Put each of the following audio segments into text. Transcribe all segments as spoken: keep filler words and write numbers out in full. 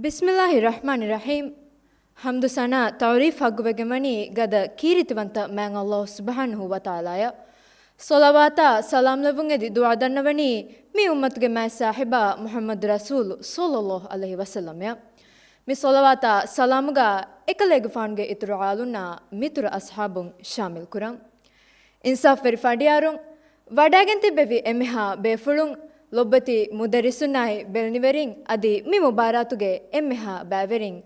ބިސްމިއްލާހި ރަޙްމާނި ރަޙީމް. ޙަމްދު ސަނާ ތަޢުރީފް ޙައްޤުވެގެންވަނީ ގަދަ ކީރިތިވަންތަ މާތް ﷲ ސުބްޙާނަހޫ ވަތަޢާލާއަށް. ޞަލަވާތާ ސަލާމްލެއްވުން އެދި ދުޢާ ދަންނަވަނީ މި އުއްމަތުގެ މާތް ސާހިބާ މުޙައްމަދު ރަސޫލު ޞައްލައްލާހު ޢަލައިހި ވަސައްލަމައަށް. މި ޞަލަވާތާ ސަލާމުގަ އެކަލޭގެފާނުގެ އިތުރު އާލުންނާ މިތުރު އަޞްޙާބުން ޝާމިލް ކުރަން. އިންސާފްވެރި ފަނޑިޔާރުން، ވަޑައިގެން ތިއްބެވި އެންމެހާ ބޭފުޅުން، ލޮބުވެތި މުދައްރިސުންނާއި ބެލެނިވެރިން، އަދި މި މުބާރާތުގެ އެންމެހާ ބައިވެރިން،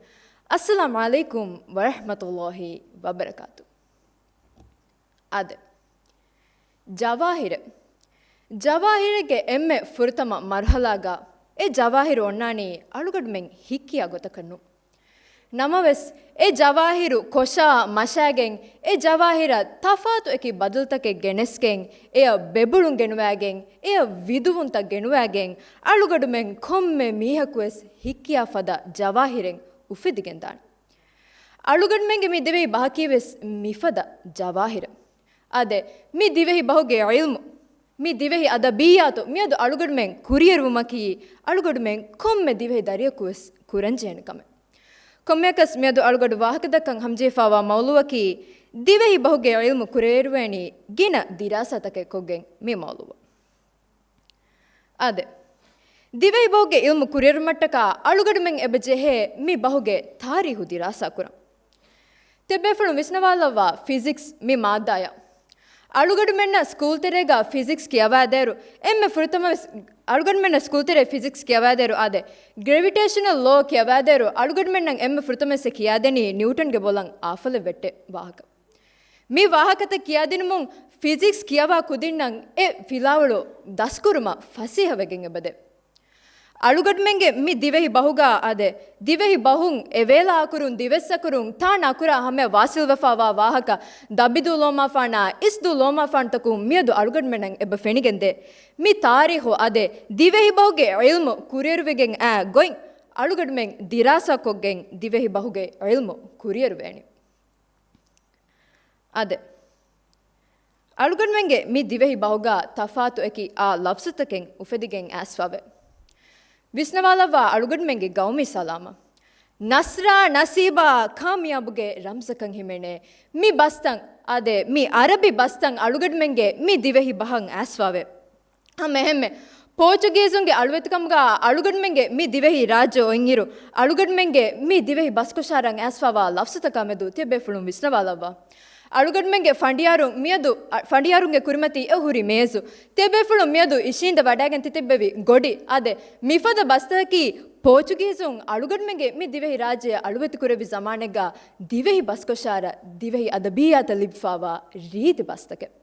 އައްސަލާމް ޢަލައިކުމް ވަރަޙްމަތުﷲ ވަބަރަކާތު. އާދެ، ޖަވާހިރެއް. ޖަވާހިރެއްގެ އެންމެ ފުރަތަމަ މަރުޙަލާގަ އެ ޖަވާހިރު އޮންނާނީ އަޅުގަޑުމެން ހިއްކިޔާ ގޮތަކަށް ނޫން. ނަމަވެސް، އެ ޖަވާހިރު ކޮށާ މަށާގެން، އެ ޖަވާހިރަށް ތަފާތު އެކި ބަދަލުތަކެއް ގެނެސްގެން، އެޔަށް ބެބުޅުން ގެނުވާގެން، އެޔަށް ވިދުވުންތައް ގެނުވާގެން، އަޅުގަޑުމެން ކޮންމެ މީހަކުވެސް ހިއްކިޔާ ފަދަ ޖަވާހިރެއް އުފެދިގެންދާނެ. އަޅުގަޑުމެންގެ މި ދިވެހި ބަހަކީވެސް މިފަދަ ޖަވާހިރެއް. އާދެ، މި ދިވެހި ބަހުގެ ޢިލްމު، މި ދިވެހި އަދަބިއްޔާތު މިއަދު އަޅުގަޑުމެން ކުރިއެރުވުމަކީ، އަޅުގަޑުމެން ކޮންމެ ދިވެހި ދަރިޔަކުވެސް ކުރަންޖެހޭނެ ކަމެއް. ކޮންމެއަކަސް މިއަދު އަޅުގަޑު ވާހަކަދައްކަން ހަމަޖެހިފައިވާ މައުޟޫޢަކީ، ދިވެހި ބަހުގެ ޢިލްމު ކުރިއެރުވޭނީ ގިނަ ދިރާސާތަކެއް ކޮށްގެން މި މައުޟޫޢަށް. އާދެ، ދިވެހި ބަހުގެ ޢިލްމު ކުރިއެރުމަށްޓަކާ އަޅުގަޑުމެން އެބަ ޖެހޭ މި ބަހުގެ ތާރީހު ދިރާސާ ކުރަން. ތިޔަބޭފުޅުން ވިސްނަވާލައްވާ ފިޒިކްސް މި މާއްދާއަށް. އަޅުގަޑުމެންނަށް ސްކޫލް ތެރޭގަ ފިޒިކްސް ކިޔަވާދޭއިރު، އެންމެ ފުރަތަމަވެސް، އަޅުގަޑުމެންނަށް ސްކޫލް ތެރޭ ފިޒިކްސް ކިޔަވާދޭއިރު، އާދެ، ގްރެވިޓޭޝަނަލް ލޯ ކިޔަވާދޭއިރު، އަޅުގަޑުމެންނަށް އެންމެ ފުރަތަމަވެސް ކިޔާދެނީ ނިއުޓަންގެ ބޮލަށް އާފަލެއް ވެއްޓޭ ވާހަކަ. މި ވާހަކަތައް ކިޔާދިނުމުން ފިޒިކްސް ކިޔަވާ ކުދިންނަށް އެ ފިލާވަޅު ދަސްކުރުމަށް ފަސޭހަވެގެން އެބަދޭ. އަޅުގަޑުމެންގެ މި ދިވެހި ބަހުގަ، އާދެ، ދިވެހި ބަހުން، އެވޭލާ އަކުރުން، ދިވެއްސަކުރުން، ތާނަ އަކުރާ ހަމަޔަށް ވާސިލްވެފައިވާ ވާހަކަ، ދަބިދޫ ލޯމާފާނާ، އިސްދޫ ލޯމާފާނުތަކުން މިއަދު އަޅުގަޑުމެންނަށް އެބަ ފެނިގެންދޭ. މި ތާރީހު، އާދެ، ދިވެހި ބަހުގެ ޢިލްމު ކުރިއެރުވިގެން އާ ގޮތް އަޅުގަޑުމެން ދިރާސާކޮށްގެން ދިވެހި ބަހުގެ ޢިލްމު ކުރިއެރުވޭނެ. އާދެ، އަޅުގަނޑުމެންގެ މި ދިވެހި ބަހުގަ ތަފާތު އެކި އާ ލަފްޒުތަކެއް އުފެދިގެން އައިސްފަވޭ. ވިސްނަވާލައްވާ އަޅުގަނޑުމެންގެ ގައުމީ ސަލާމަށް. ނަސްރާ ނަސީބާ ކާމިޔާބުގެ ރަމްޒަކަށް ހިމެނޭ މި ބަސްތައް، އާދެ، މި އަރަބި ބަސްތައް އަޅުގަނޑުމެންގެ މި ދިވެހި ބަހަށް އައިސްފަވޭ. ހަމަ އެހެންމެ، ޕޯޗުގީޒުންގެ އަޅުވެތިކަމުގަ އަޅުގަނޑުމެންގެ މި ދިވެހި ރާއްޖެ އޮތްއިރު، އަޅުގަނޑުމެންގެ މި ދިވެހި ބަސްކޮށާރަށް އައިސްފަވާ ލަފްޒުތަކާ މެދު ތިޔަބޭފުޅުން ވިސްނަވާލައްވާ. އަޅުގަނޑުމެންގެ ފަނޑިޔާރުން މިއަދު، އަ، ފަނޑިޔާރުންގެ ކުރިމަތީ އެ ހުރި މޭޒު. ތިޔަބޭފުޅުން މިއަދު އިށީނދެ ވަޑައިގެން ތިތިއްބެވި ގޮޑި. އާދެ، މިފަދަ ބަސްތަކަކީ ޕޯޗުގީޒުން އަޅުގަނޑުމެންގެ މި ދިވެހި ރާއްޖެ އަޅުވެތިކުރެއްވި ޒަމާނެއްގަ ދިވެހި ބަސްކޮށާރަށް ދިވެހި އަދަބިއްޔާތަށް ލިބިފައިވާ ރީތި ބަސްތަކެއް.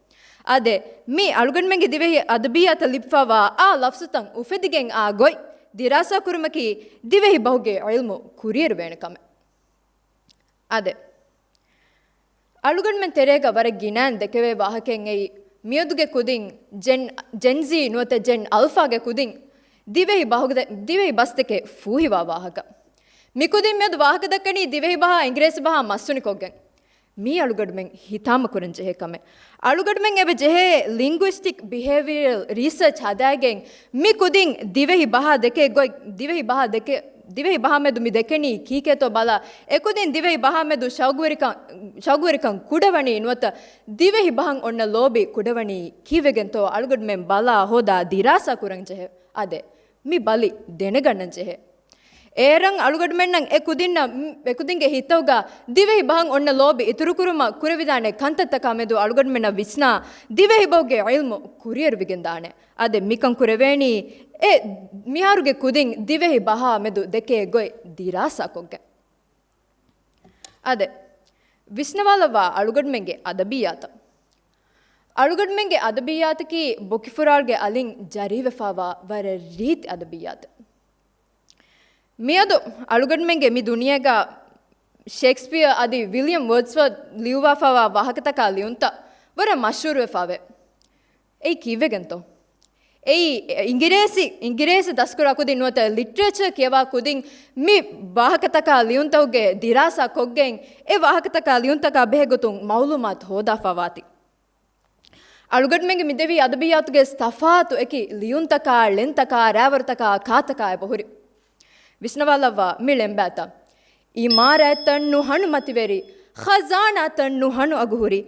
އާދެ، މި އަޅުގަނޑުމެންގެ ދިވެހި އަދަބިއްޔާތަށް ލިބިފައިވާ އާ ލަފްޒުތައް އުފެދިގެން އާ ގޮތް ދިރާސާ ކުރުމަކީ ދިވެހި ބަހުގެ ޢިލްމު ކުރިއެރުވޭނެ ކަމެއް. އާދެ، އަޅުގަނޑުމެން ތެރޭގަ ވަރަށް ގިނައިން ދެކެވޭ ވާހަކައެއް އެއީ، މިއަދުގެ ކުދިން ޖެން، ޖެން ޒީ ނުވަތަ ޖެން އަލްފާގެ ކުދިން ދިވެހި ބަހުގެ، ދިވެހި ބަސްތަކެއް ފޫހިވާ ވާހަކަ. މިކުދިން މިއަދު ވާހަކަ ދައްކަނީ ދިވެހި ބަހާ އިނގިރޭސި ބަހާ މަސްތުނިކޮށްގެން. މީ އަޅުގަޑުމެން ހިތާމަ ކުރަން ޖެހޭ ކަމެއް. އަޅުގަޑުމެން އެބަ ޖެހޭ ލިންގުއިސްޓިކް ބިހޭވިއަރަލް ރީސަރޗް ހަދާގެން މި ކުދިން ދިވެހި ބަހާ ދެކޭ ގޮތް، ދިވެހި ބަހާ ދެކޭ، ދިވެހި ބަހާ މެދު މި ދެކެނީ ކީކޭތޯ ބަލާ، އެކުދިން ދިވެހި ބަހާ މެދު ޝައުގުވެރިކަން، ޝައުގުވެރިކަން ކުޑަވަނީ ނުވަތަ ދިވެހި ބަހަށް އޮންނަ ލޯބި ކުޑަވަނީ ކީއްވެގެންތޯ އަޅުގަޑުމެން ބަލާ ހޯދާ ދިރާސާ ކުރަން ޖެހޭ. އާދެ، މި ބަލި ދެނެގަންނަން ޖެހޭ. އޭރަށް އަޅުގަޑުމެންނަށް އެ ކުދިންނަށް، އެ ކުދިންގެ ހިތަށް ދިވެހި ބަހަށް އޮންނަ ލޯބި އިތުރުކުރުމަށް ކުރެވިދާނެ ކަންތައްތަކާ މެދު އަޅުގަޑުމެންނަށް ވިސްނާ ދިވެހި ބަހުގެ ޢިލްމު ކުރިއެރުވިގެންދާނެ. އާދެ، މިކަން ކުރެވޭނީ އެ މިހާރުގެ ކުދިން ދިވެހި ބަހާ މެދު ދެކޭ ގޮތް ދިރާސާކޮށްގެން. އާދެ، ވިސްނަވާލައްވާ އަޅުގަޑުމެންގެ އަދަބިއްޔާތަށް. އަޅުގަޑުމެންގެ އަދަބިއްޔާތަކީ ބޮކިފުރާޅުގެ އަލިން ޖަރީވެފައިވާ ވަރަށް ރީތި އަދަބިއްޔާތެއް. މިއަދު އަޅުގަޑުމެންގެ މި ދުނިޔޭގަ ޝޭކްސްޕިއަރ އަދި ވިލިއަމް ވަޑްސްވަތް ލިޔުއްވާފައިވާ ވާހަކަތަކާ ލިޔުންތައް ވަރަށް މަޝްހޫރުވެފައިވޭ. އެއީ ކީއްވެގެންތޯ؟ އެއީ އިނގިރޭސި، އިނގިރޭސި ދަސްކުރާ ކުދިން ނުވަތަ ލިޓްރޭޗަރ ކިޔަވާ ކުދިން މި ވާހަކަތަކާ ލިޔުންތަކުގެ ދިރާސާ ކޮށްގެން، އެ ވާހަކަތަކާ ލިޔުންތަކާ ބެހޭގޮތުން މައުލޫމާތު ހޯދާފައިވާތީ. އަޅުގަޑުމެންގެ މި ދިވެހި އަދަބިއްޔާތުގެ ތަފާތު އެކި ލިޔުންތަކާ، ޅެންތަކާ، ރާވަރުތަކާ، ކާތަކާ އެބަހުރި. ވިސްނަވާލައްވާ މި ޅެންބާތައް. އިމާރާތްތައް ނުހަނު މަތިވެރި، ޚަޒާނާތައް ނުހަނު އަގުހުރި،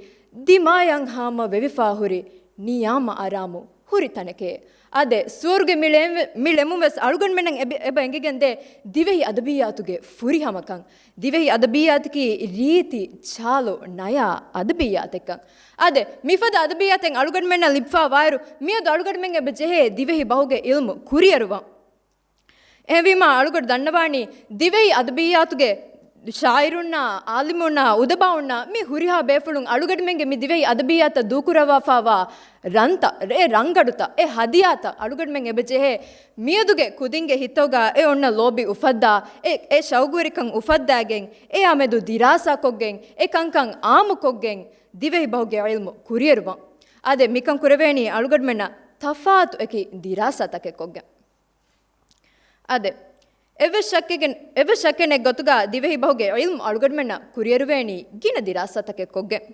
ދިމާޔަށް ހާމަ ވެވިފާ ހުރި، ނިޔާމަ އަރާމު ހުރި ތަނެކޭ. އާދެ، ސުވަރުގެ މި ޅެން-، މި ޅެމުން ވެސް އަޅުގަނޑުމެންނަށް އެބަ-، އެބަ އެނގިގެންދޭ ދިވެހި އަދަބިއްޔާތުގެ ފުރިހަމަކަން. ދިވެހި އަދަބިއްޔާތަކީ ރީތި ޗާލު ނަޔާ އަދަބިއްޔާތެއްކަން. އާދެ، މިފަދަ އަދަބިއްޔާތެއް އަޅުގަނޑުމެންނަށް ލިބިފާ ވާއިރު، މިއަދު އަޅުގަނޑުމެން އެބަ ޖެހޭ ދިވެހި ބަހުގެ އިލްމު ކުރިއެރުވަން. އެހެންވީމާ، އަޅުގަޑު ދަންނަވާނީ، ދިވެހި އަދަބިއްޔާތުގެ ޝާއިރުންނާ، އާލިމުންނާ، އުދަބާއުންނާ، މި ހުރިހާ ބޭފުޅުން އަޅުގަނޑުމެންގެ މި ދިވެހި އަދަބިއްޔާތަށް ދޫކުރައްވާފާވާ ރަންތައް، އެ ރަންގަނޑުތައް، އެ ހަދިޔާތައް އަޅުގަނޑުމެން އެބަ ޖެހޭ މިއަދުގެ ކުދިންގެ ހިތުގަ އެ އޮންނަ ލޯބި އުފައްދާ، އެ، އެ ޝައުގުވެރިކަން އުފައްދާގެން، އެއާމެދު ދިރާސާކޮށްގެން، އެ ކަންކަން އާއްމުކޮށްގެން، ދިވެހި ބަހުގެ އިލްމު ކުރިއެރުވަން. އާދެ، މިކަން ކުރެވޭނީ އަޅުގަޑުމެންނަށް ތަފާތު އެކި ދިރާސާތަކެއް ކޮށްގެން. އާދެ، އެއްވެސް ޝައްކެއް-، އެއްވެސް ޝައްކެއް ނެތް ގޮތުގަ ދިވެހި ބަހުގެ އިލްމު އަޅުގަޑުމެންނަށް ކުރިއެރުވޭނީ ގިނަ ދިރާސާތަކެއް ކޮށްގެން.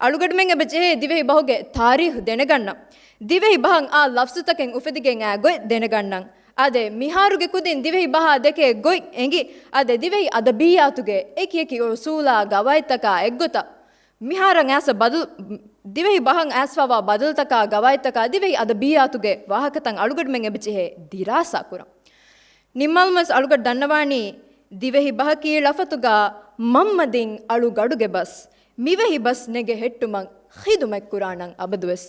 އަޅުގަޑުމެން އެބަ ޖެހޭ ދިވެހި ބަހުގެ ތާރީޚު ދެނެގަންނަން، ދިވެހި ބަހަށް އާ ލަފްޒުތަކެއް އުފެދިގެން އާ ގޮތް ދެނެގަންނަން. އާދެ، މިހާރުގެ ކުދިން ދިވެހި ބަހާ ދެކޭ ގޮތް އެނގި، އާދެ، ދިވެހި އަދަބިއްޔާތުގެ އެކި އެކި އުސޫލާ ގަވާއިދުތަކާ އެއްގޮތަށް މިހާރަށް އައިސް ބަދަލު-، ދިވެހި ބަހަށް އައިސްފާވާ ބަދަލުތަކާ ގަވާއިދުތަކާ ދިވެހި އަދަބިއްޔާތުގެ ވާހަކަތައް އަޅުގަޑުމެން އެބަ ޖެހޭ ދިރާސާ ކުރަން. ނިންމާލުމަސް އަޅުގަޑު ދަންނަވާނީ، ދިވެހި ބަހަކީ ޅަފަތުގަ މަންމަ ދިން އަޅުގަޑުގެ ބަސް. މިވެހި ބަސް ނެގެ ހެއްޓުމަށް ޚިދުމަތް ކުރާނަން އަބަދުވެސް.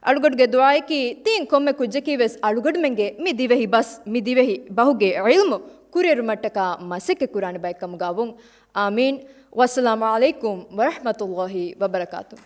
އަޅުގަޑުގެ ދުޢާއަކީ، ތިން ކޮންމެ ކުއްޖަކީ ވެސް އަޅުގަޑުމެންގެ މި ދިވެހި ބަސް، މި ދިވެހި ބަހުގެ ޢިލްމު ކުރިއެރުމަށްޓަކާ މަސައްކަތް ކުރާނެ ބައެއް ކަމުގަ ވުން. އާމީން. ވައްސަލާމު ޢަލައިކުމް ވަރަޙްމަތުﷲ ވަބަރަކާތުހު.